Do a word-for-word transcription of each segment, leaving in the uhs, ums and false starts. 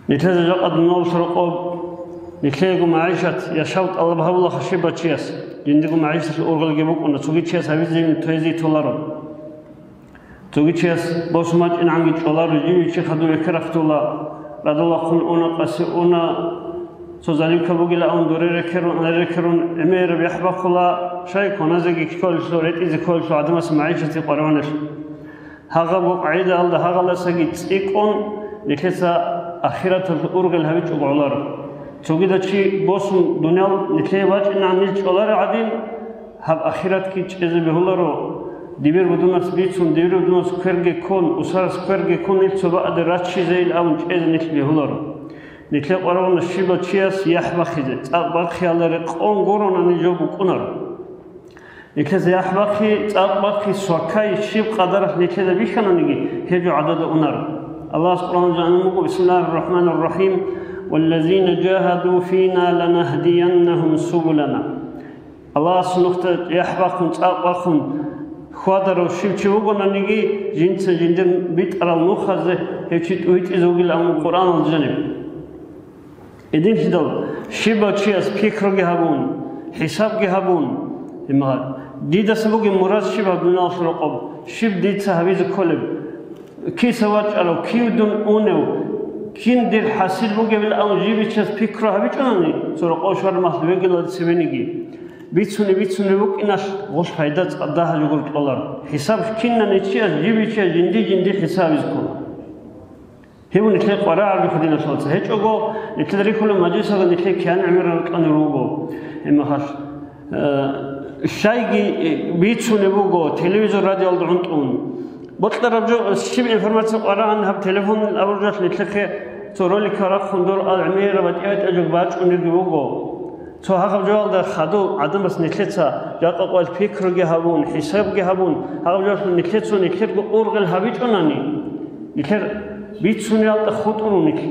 Нилъеца жакъа дуниялалъул рокъоб, нилъеего магӀишат, яшав тӀалаб гьабулаха щибав чияс, жиндиего магӀишаталъул ургъелги букӀуна, цоги чияс гьабизе гьебин тоезе толаро. Цоги чияс босун бачӀинегӀанги чӀоларо, жив чи хадув векерахъ тола, радал вахъун уна, къаси уна, цо заливка бугила авун доре рекерун, анаре рекерун, гӀемераб яхӀ бахъула, щай кваназеги кколелъул, ретӀизе кколелъул гӀадамас магӀишатги къваригӀунелъул. Гьагъабго къагӀидаялда гьагъалдасаги цӀикӀкӀун нилъеца ахираталъул ургъел гьабичӀого гӀоларо. Цогидав чи босун дуниял нилъее вачӀинегӀан ниж чӀоларел гӀадин, гьаб ахиратги чӀезе бегьуларо, дибир будунас бицун, дибир будунас кверги ккун, усарас кверги ккун, нилъ цо бакӀалде раччизейил абун чӀезе нилъ бегьуларо. Нилъее къваригӀуна щибав чияс яхӀ бахъизе, цӀакъ бахъиялда рекъон гурони жо букӀунаро. Нилъеца яхӀ бахъи, цӀакъ бахъи, свакай щиб къадаралъ нилъеда бихьананиги, гьеб жо гӀадада унаро. Аллагьас Къуръаналда абун буго: «Бисмиллагьир рахӀманир рахӀим. Валлазина жагьаду фина ланагьдияннагьум субулана». Аллагьас нухда яхӀ бахъун, цӀакъ бахъун хьвадарав щив чи вугонаниги, жинца жиндир битӀарал нухазе гьев чи тӀугьитӀизе вугилан Къуръаналда жаниб. Гьединлъидал щибав чияс пикруги гьабун, хӀисабги гьабун, дида бугеб мурад щиб гьаб дуниялалъул рокъоб, щиб дица гьабизе кколеб, киса вачӀарав, кив дун унев, кин дир хӀасил бугебилан жиб чияс пикру гьабичӀунани, цо рокъов щвараб махлу вегила цебениги, бицунеб-бицунеб букӀиналъ гъолъ пайда цӀадагьа жугур кьолар. ХӀисаб кинани чияс жиб чияс жинди-жинди хӀисабизе ккола. Гьеб нилъее къваригӀараб жо, диналъул вацал. ГьечӀого, нилъеда рихьулеб мажлисалда нилъее кигӀан гӀемерал рукӀанер руго. Гьебмехалъ, э, лъайги, э, бицунеб буго, телевизор, радиоялда гӀунтӀун. Бокьараб жо, щиб информация къваригӀан гьаб телефон абураб жоялъ нилъехъе цо ролик рахъун дор ал гӀемераб батӀи-батӀияб жо бачӀунебги буго. Цо гьагъаб жоялда хадув гӀадамас нилъеца жакъа къоялъ пикруги гьабун, хӀисабги гьабун, гьагъаб жоялъ нилъеца нилъерго ургъел гьабичӀунани, нилъер бицунелда хутӀун нилъ.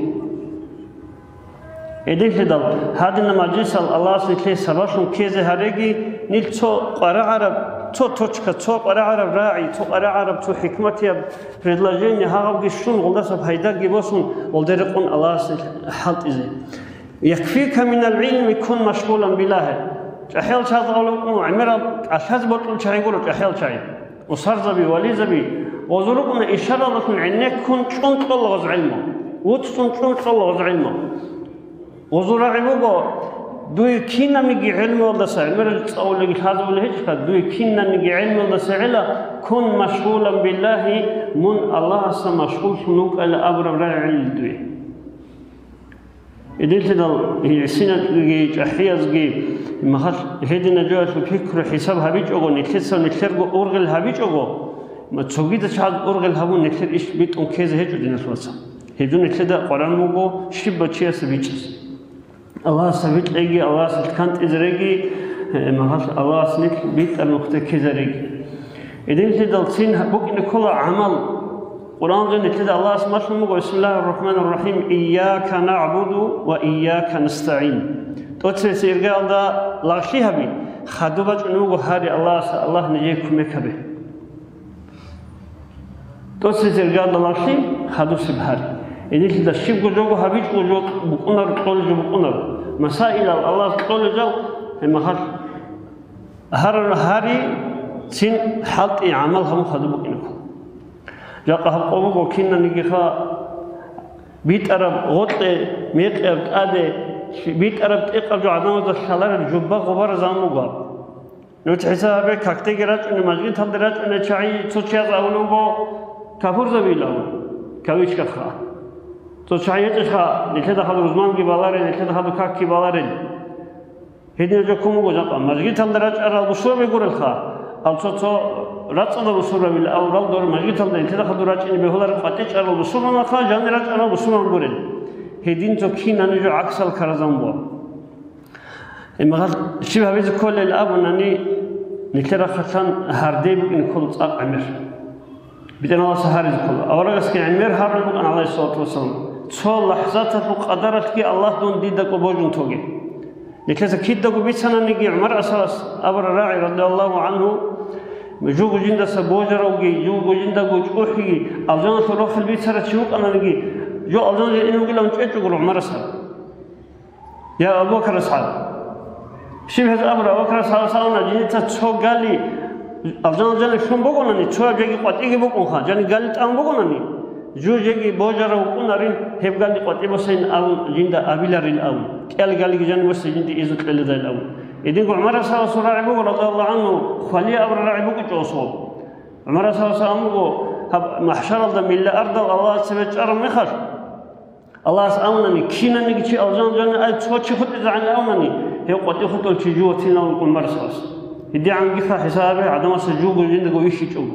Гьединлъидал гьадинаб мажлисал Аллагьас нилъее сабаблъун ккезе гьареги, нилъ цо къваригӀараб, цо точка, цо къваригӀараб рагӀи, цо къваригӀараб, цо хӀикматияб предложение гьагъабги щун, гъолдаса пайдаги босун, гъолде рекъон Аллагьас нилъ хӀалтӀизе. Якфика минал гӀилми кун машгъулан билагьи. ЧӀахӀиял чагӀазда абулеб букӀун, гӀемерал кӀалъазе бокьулел чагӀи гуро чӀахӀиял чагӀи. Усарзаби, вализаби, гъозул рукӀуна ишаралдалъун гӀенеккун чӀун кьола гъоз гӀилму. ВуцӀцӀун чӀун кьола гъоз гӀилму. Гъозул рагӀи буго, дуе кинабниги гӀилмуялдаса, гӀемерал цӀалулеги лъазабулеб гьечӀеб, дуе кинабниги гӀилмуялдаса гӀела, кун машгъулан билагьи, мун Аллагьасда машгъуллъун вукӀайилан абураб рагӀи гӀелила дуе. Гьединлъидал гӀисиназги чӀахӀиязги, гьебмехалъ гьединаб жоялъул пикру хӀисаб гьабичӀого, нилъеца нилъерго ургъел гьабичӀого, ма цогидал чагӀаз ургъел гьабун нилъер иш битӀун ккезе гьечӀо, диналъул вацал. Гьеб жо нилъеда къваригӀун буго щибав чиясда бичӀчӀизе. Аллагьасда бикьеги, Аллагьасда кантӀизе реги, гьебмехалъ Аллагьас нилъ битӀараб нухде ккезареги. Гьединлъидал цин букӀине ккола гӀамал. Къуръаналда нилъеда Аллагьас малъун буго: «Бисмиллагьир рахӀманир рахӀим. Ийяка нагӀбуду ва ийяка настагӀин». ТӀоцебесеб иргаялда лагълъи гьаби, хадуб бачӀунеб буго гьари Аллагьасда, Аллагь, нижее кумек гьабе. ТӀоцебесеб иргаялда лагълъи, хадусеб гьари. Гьединлъидал щибго жого гьабичӀого жо букӀунаро, кьолеб жо букӀунаро. Масаилал Аллагьас кьолеб жал, гьебмехалъ гьар гьари цин хӀалтӀи гӀамал гьабун хадуб букӀине ккола. Жакъа гьаб къо буго кинабниги ха битӀараб гъоркье, мекъияб тӀаде, битӀараб тӀекъаб жо гӀадамазда лъалареб жубба гъубараб заман буго гьаб. Нуц хӀисаб гьабе, какдеги рачӀунеб, мажгиталде рачӀунеб чагӀи цо чияз абулеб буго, капурзабилан, кавычках ха. Цо чагӀи гьечӀелъха, нилъеда хадур рузманги баларел, нилъеда хадур какги баларел. Гьединаб жо ккун буго жакъа. Мажгиталда рачӀарал бусурбаби гурелха, ал цо-цо рацӀцӀадал бусурбабила аврал дор мажгиталда нилъеда хадур рачӀине бегьулареб къватӀи чӀарал бусурбанаха, жанир рачӀарал бусурбан гурел. Гьедин цо кинаб жо гӀаксал ккараб заман буго. Гьебмехалъ щиб гьабизе кколел абунани, нилъер рахъалъан гьардей букӀине ккола цӀакъ гӀемер. БетӀергьанасда гьаризе ккола. Аварагасги гӀемер гьарулеб букӀана, гӀалайгьиссалату вассалам: «Цо лахӀзаталъул къадаралъги, Аллагь, дун дида кӀо божун тоге». Нилъеца кидаго бицананиги, ГӀумар асхӀабас абураб рагӀи, радияллагьу гӀангьу, жуго жиндаса божаравги, жуго жиндаго чӀухӀиги, алжаналъул рохел бицарав чи вукӀананиги, Жо алжан жо ин вугилан чӀечӀого ГӀумар асхӀаб. Я Абу Бакр асхӀаб. Щиб гьез абура, Абу Бакр асхӀабас абуна, жинца цо гали алжан-алжанлъун бугонани, цояб жеги къватӀиги букӀунха, жани гали тӀан бугонани, жу жеги божарав вукӀунарин, гьеб гали къватӀи босейин абун жинда абиларин абун. КӀиал галиги жани босе жинда изу кьеледайин абун. Гьединго ГӀумар асхӀабасул рагӀи буго, радияллагьу гӀангьу, хвалия абураб рагӀи букӀинчӀо особ. ГӀумар асхӀабас абун буго, гьаб махӀшаралда милла ардал Аллагьас цебе чӀараб мехалъ, Аллагьас абунани, кинаниги чи алжан-алжанлъун ай цо чи хутӀизегӀан абунани, гьев къватӀи хутӀулев чи жуго тинавун кӀун барасалас. ГьедигӀангиха хӀисабе гӀадамасе жуго жиндаго вихьичӀого.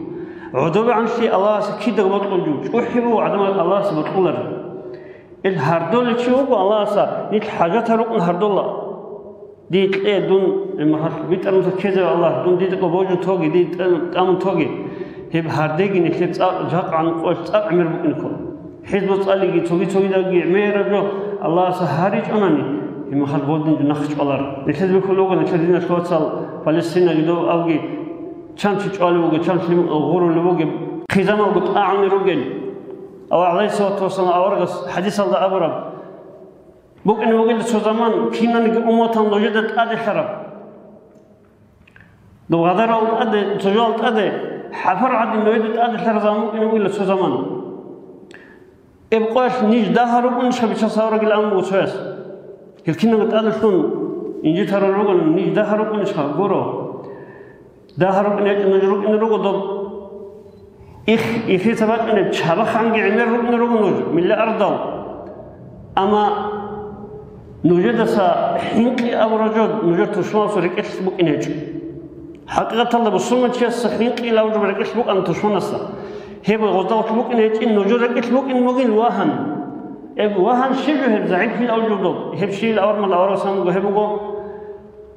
ГӀодобегӀанлъи Аллагьасе кидаго бокьулев жо, чӀухӀи буго гӀадамал Аллагьасе бокьуларел. Ил гьардолев чи вуго Аллагьаса, нилъ хӀажатал рукӀун гьардола. Дие кье, дун, э, махалъ битӀараб муса ккезаве Аллагь, дун дида къо божун тоги, дие тӀам-, тӀамун тоги. Гьеб гьардеги нилъер цӀакъ, жакъа гӀанкъоялъ цӀакъ гӀемер букӀинхъо. ХӀизбу цӀалиги, цоги-цогидалги гӀемераб жо Аллагьас гьаричӀонани, гьеб махалъ гъодин жо нахъ чӀвалар. Нилъер бихьулеб буго, нилъер диналъул вацал Палестинаги дов абги, чан чи чӀвалев вуго, чан лъим гъурулев вугеб, хъизамалго тӀагӀунел ругел. Ава гӀалайгьиссалату вассалам аварагас хӀадисалда абураб, букӀине бугила цо заман, кинаниги умматан нужеда тӀаделъараб. Дов гъадарал тӀаде, цо жоял тӀаде, хӀафар гӀадин нужеда тӀаделъараб заман букӀине бугила цо заман. Эб къоялъ ниж дагьа рукӀунищха бичасал рагил абун буго цояс. Гьел кинабго тӀаделъун инжитарал ругони, ниж дагьа рукӀунищха, гуро. Дагьа рукӀине гьечӀо нуж рукӀине руго доб. Их, ихица бачӀунеб чабахъанги гӀемер рукӀине руго нуж, милла ардал. Амма нужедаса хӀинкъи абураб жо нужер тушманасул рекӀелъ букӀине гьечӀо. ХӀакъикъаталда бусурманчиясда хӀинкъи абураб рекӀелъ букӀана тушманасда. Гьеб гъоздалъ букӀине гьечӀин, нужер рекӀелъ букӀин бугин вагьан. Эб вагьан щиб жо гьеб загӀиплъил авлудал? Гьеб щибил авармал аварасан буго, гьеб буго.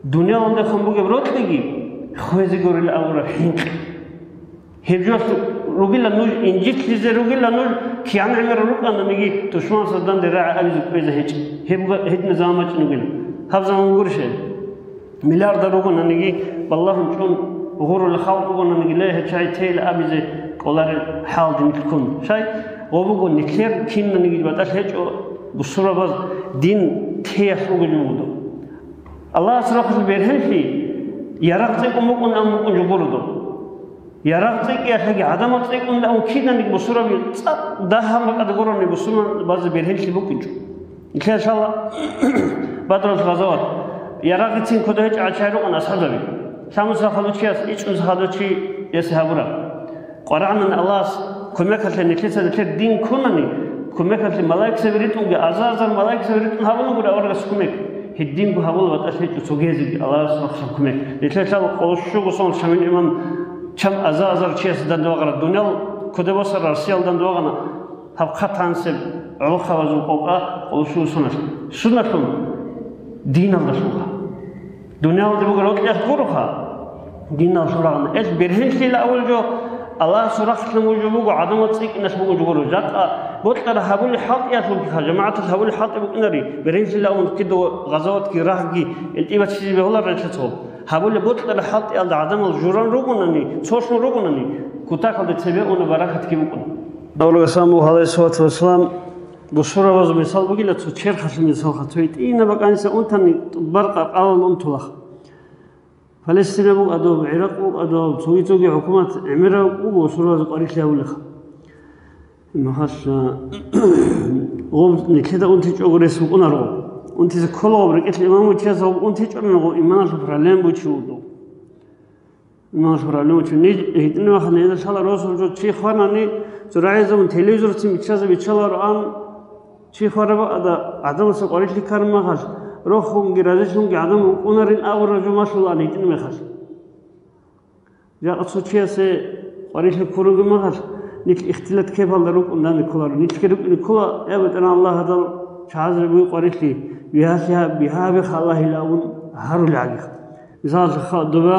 Дуниялалдехун бугеб рокьиги хвезе гурел абураб хӀинкъи. Гьеб жо ругила нуж, инжитлъизе ругила нуж, кигӀан гӀемерал рукӀананиги, тушманасда данде рагӀи абизе кӀвезе гьечӀ. Гьеб гьедина заман бачӀун бугила. Гьаб заман гурищ гьеб. Миллиардар ругонаниги, балагьун чӀун гъурулел халкъ бугонаниги, ле, гьечагӀи тейила абизе кӀоларел хӀалде нилъ ккун. Щай? Гъо буго, нилъер кинаниги батӀалъ гьечӀо бусурабаз дин теялъ ругел жугьудул. Аллагьас рахъалъ бергьенлъи, ярагъ цӀикӀкӀун букӀун, ам букӀун жо гуро доб. Ярагъ цӀикӀкӀиялъаги гӀадамал цӀикӀкӀун, ам киданиги бусураби цӀакъ дагьаб бакӀалда гурони бусурман базе бергьенлъи букӀинчӀо. Нилъеда лъала Бадрул гъазават. Ярагъицин кодо гьечӀо гӀачай рукъан асхӀабзаби. Лъамуса хадучияс ичӀнуса хадучиясе гьабураб. Къварагьанан Аллагьас кумекалъе нилъеца нилъер дин ккунани, кумекалъе малаикзаби ритӀунги, азар-азар малаикзаби ритӀун гьабуна гури аварагас кумек. Гьединго гьабула батӀалъ гьечӀо цогиязеги Аллагьас вахъун кумек. Нилъер лъала къоло щуго сон Шамил имам чам аза-азар чиясда дандвагъара, дуниял кодеб босара Россиялда дандвагъана. Гьаб хъатанцеб гӀолохъабазул къокъа къоло щуго соналъ. Суналъун? Диналдалъунха. Дуниялалде бугеб рокьиялъ гуроха, диналъул рагъна. Эл бергьенлъила авал жо, Аллагьасул рахълъун вужу буго, гӀадамал цӀикӀкӀиналъ буго жо гуро. Жакъа бокьараб гьабулеб хӀалтӀиялъулгиха, жамагӀаталъ гьабулеб хӀалтӀи букӀинари, бергьенлъила авун кидаго гъазаватги рагьги, илтӀи бачизе бегьуларел нилъецаго. Гьабулеб бокьараб хӀалтӀиялда гӀадамал журан ругонани, цолъун ругонани, кутакалда цебе уна баракатги букӀун. Аварагас абун буго, гӀалайгьиссалату вассалам, бусурабазул мисал бугила цо черхалъул мисалха, цо гьитӀинаб бакӀаниса унтани тӀубар къаркъалал унтулаха. Палестина букӀа доб, ГӀиракъ букӀа доб, цоги-цоги хӀукумат гӀемераб буго бусурабазул къварилъи гьабулеха. Махалъ, гъоб нилъеда унтичӀого рес букӀунаро. Унтизе кколагъоб рекӀелъ имам вучиясаб унтичӀонаго иманалъул проблема бучи вуго. Иманалъул проблема бучи. Ниж гьитӀинабаха нижеда лъала росулъ жо чи хванани, цо рагӀизабун телевизорцин биччазе биччалароан, чи хвараб ада гӀадамасда къварилъи ккараб махалъ, рохунги разилъунги гӀадам вукӀунарин абураб жо малъулаан гьитӀинаб мехалъ. Жакъа цо чиясе къварилъи ккурабги махалъ, нилъ ихтилат кепалда рукӀун данде кколаро. Нилъги рукӀине ккола, я БетӀергьан Аллагь, гьадал чагӀазул бугеб къварилъи, бигьалъи гьаб, бигьа гьабиха Аллагьила абун гьарулел гӀадиха. Мисалалъе, ха-, доба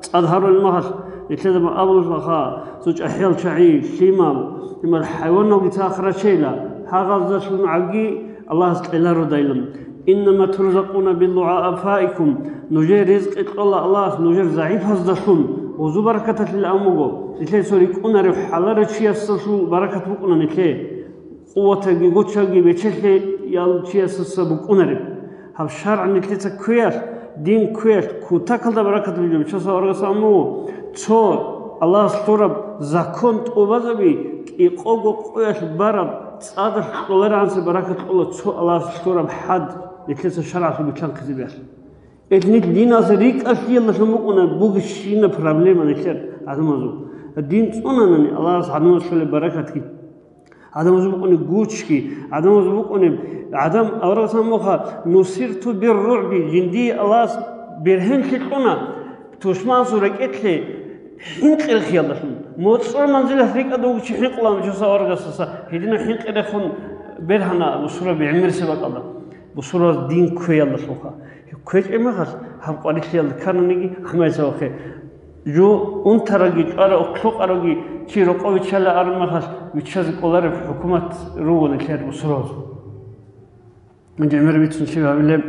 цӀад гьарулел махалъ, нилъеда абулелъулха, цо чӀахӀиял чагӀи, лъимал, лъимал хӀайваналги цахъ рачейила, гьагъаздалъун гӀаги Аллагьас кьелародайилан. «Иннама турзакъуна бидугӀафаикум», нужее ризкъи кьола Аллагьас нужер загӀипаздалъун, гъузу баракаталъила абун буго, нилъее цо рикӀкӀунарев хӀаларав чиясдалъун баракат букӀуна нилъее. къуватаги гучаги бечелъи ял чиясаса букӀунареб. Гьаб шаргӀ нилъеца кквеялъ, дин кквеялъ кутакалда баракат бугеб. Чоса оргасан аму, цо Аллагьас лъураб закон тӀубазаби, кӀикъого къоялъ бараб цӀадалъ кьоларагӀанси баракат кьола цо Аллагьас лъураб хӀад нилъеца шаргӀалъур битлъанхъизабиялъ. Ил нилъ диналъ рикӀкӀалъиялдалъун букӀуна бугебщинаб проблема нилъер гӀадамазул. Дин цӀунанани Аллагьас гӀадамазулъ лъолеб баракатги. ГӀадамазул букӀунеб гучги, гӀадамазул букӀунеб, гӀадам аварагасан муха, нусирту бир ругӀби, жиндие Аллагьас бергьенлъи кьуна, тушмансул рекӀелъе хӀинкъи рехиялдалъун. МоцӀрол манзилалъ рикӀкӀад вугев чи хӀинкъулаан жуса аварагасаса, гьединав хӀинкъи рехун бергьана бусурбаби гӀемерисеб бакӀалда. Бусурбабаз дин кквеялдалъулха. КквечӀеб мехалъ, гьаб къварилъиялда ккананиги, гӀамарица вахъе. Жо унтаралги, чӀварав, лъукъаралги чи рокъов виччала араб мехалъ, виччазе кӀолареб хӀукумат руго нилъер бусурбабазул. Гьанже гӀемер бицун щиб гьабилеб?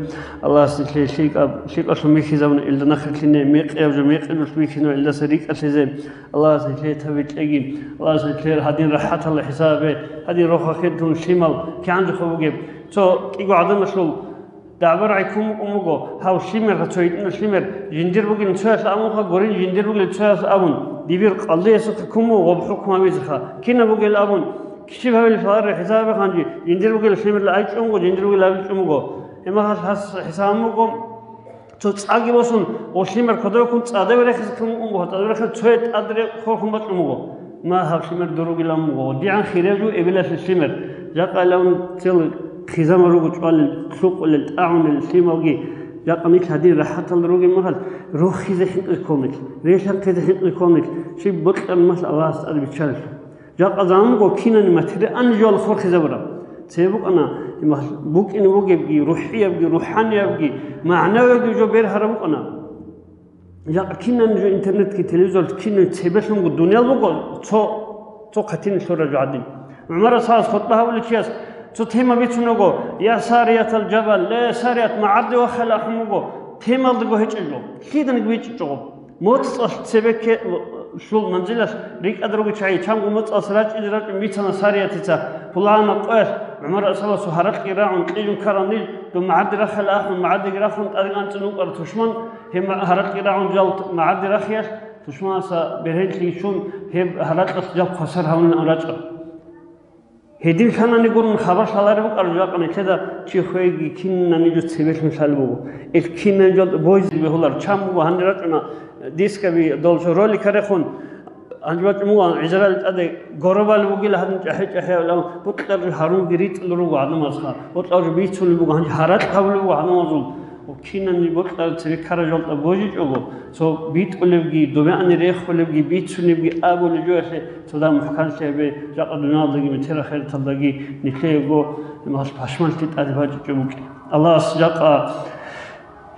Аллагьас нилъее лъикӀаб, лъикӀалъун бихьизабуна илда нахъе лъине, мекъияб жо мекъиялъ бихьинав илдаса рикӀкӀалъизе. Аллагьас нилъее тавбикьеги, Аллагьас нилъее гьадин рахӀаталда хӀисабе, гьадин рохахъе дун лъимал кигӀан жохъо бугеб. Цо кӀиго гӀадамалъул ДагӀба-рагӀи ккун букӀун буго, гьав лъимер, цо гьитӀинав лъимер, жиндир бугилан цояс абунха, гурин жиндир бугилан цояс абун, дибир къалдиясухъе ккун буго гъоб хӀукму гьабизеха, кинаб бугел абун, кичиб гьабилеб лъалареб хӀисаб гьабе гьанже, жиндир бугел лъимерла айчӀун буго, жиндир бугел абичӀун буго. Гьеб мехалъ гьас хӀисаб буго, цо цӀаги босун, гъо лъимер кодобе ккун цӀадабе рехизе ккун букӀун буго, цӀадабе рехизе цояс тӀад ре-, хурхун бачӀун буго. Ма гьаб лъимер дур ругилан буго, дигӀан хирев жо эбелалъе лъимер. Жакъа илан цел хъизамал руго чӀвалел, лъукъулел, тӀагӀунел лъималги. Жакъа нилъ гьадин рахӀатал ругел мехалъ, рохизе хӀинкъи кколнилъ, релъанхъизе хӀинкъи кколнилъ, щиб бокьараб мехалъ Аллагьас тӀад биччалелъул. Жакъа заман буго кинани материальный жоялъ хурхизабураб. Цебе букӀана, гьеб мехалъ букӀине бугебги, рухӀиябги, рухӀаниябги, магӀнавиябги жо бергьараб букӀана. Жакъа кинани жо интернетги, телевизоралъ кинани цебелъунго дуниял буго цо, цо хъатине лъураб жо гӀадин. ГӀумар асхӀабас хутӀба гьабулев чияс цо тема бицун буго: «Я Сариятал жабал, ле, Сарият, магӀарде вахъала», – ахӀун буго, темалдаго гьечӀеб жо, лъиданиги бичӀчӀичӀого. МоцӀалъ цебе кке-, лъул манзилалъ рикӀкӀад руго чагӀи, чанго моцӀалъ рачӀине рачӀун бицана Сариятица, пуланаб къоялъ ГӀумар асхӀабасул гьаракьги рагӀун кьижун ккарал ниж, дун магӀарде рахъала ахӀун, магӀардеги рахун тӀаде анцӀила вукӀарав тушман, Гьеб гьаракьги рагӀун жал магӀарде рахиялъ, тушманаса бергьенлъи чун, гьеб гьаракьалъ жал хвасар гьавун рачӀа. Гьедин лъанани гурун хабар лъалареб букӀараб жакъа нилъеда чи хвейги кинани жо цебелъун лъалеб буго. Ил кинани жал бойзе бегьулар. Чан буго гьанир рачӀуна дискаби, дол жо ролика рехун, Гьанже бачӀун буган, ГӀизраил тӀаде горабали бугила гьадин чӀахӀи-чӀахӀи абилан, бокьараб жо гьарунги ритӀулел руго гӀадамазха, бокьараб жо бицунеб буго, гьанже гьаракь гьабулеб буго гӀадамазул. Ва кинани бокьараб цебе ккараб жолда божичӀого, цо битӀулебги, добеани рехулебги, бицунебги абулеб жоялъе цо дагь мухӀканлъи гьабе, жакъа дуниялалдаги метер ахираталдаги нилъеего гьеб мехалъ пашманлъи тӀаде бачӀичӀеб букӀин. Аллагьас жакъа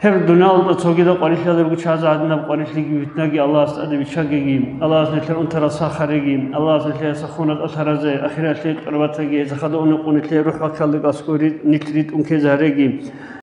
Гьеб дуниялалда цогидал къварилъиялда руго чияз гӀадинаб къварилъиги витнаги Аллагьас тӀаде биччагеги, Аллагьас нилъер унтарал сахареги, Аллагьас нилъеца хунат алъаразе, ахиралъе тӀурбатаги, захада унекъон нилъее рухӀ баккалдек аскӀове ритӀ-, нилъ ритӀун ккезе гьареги.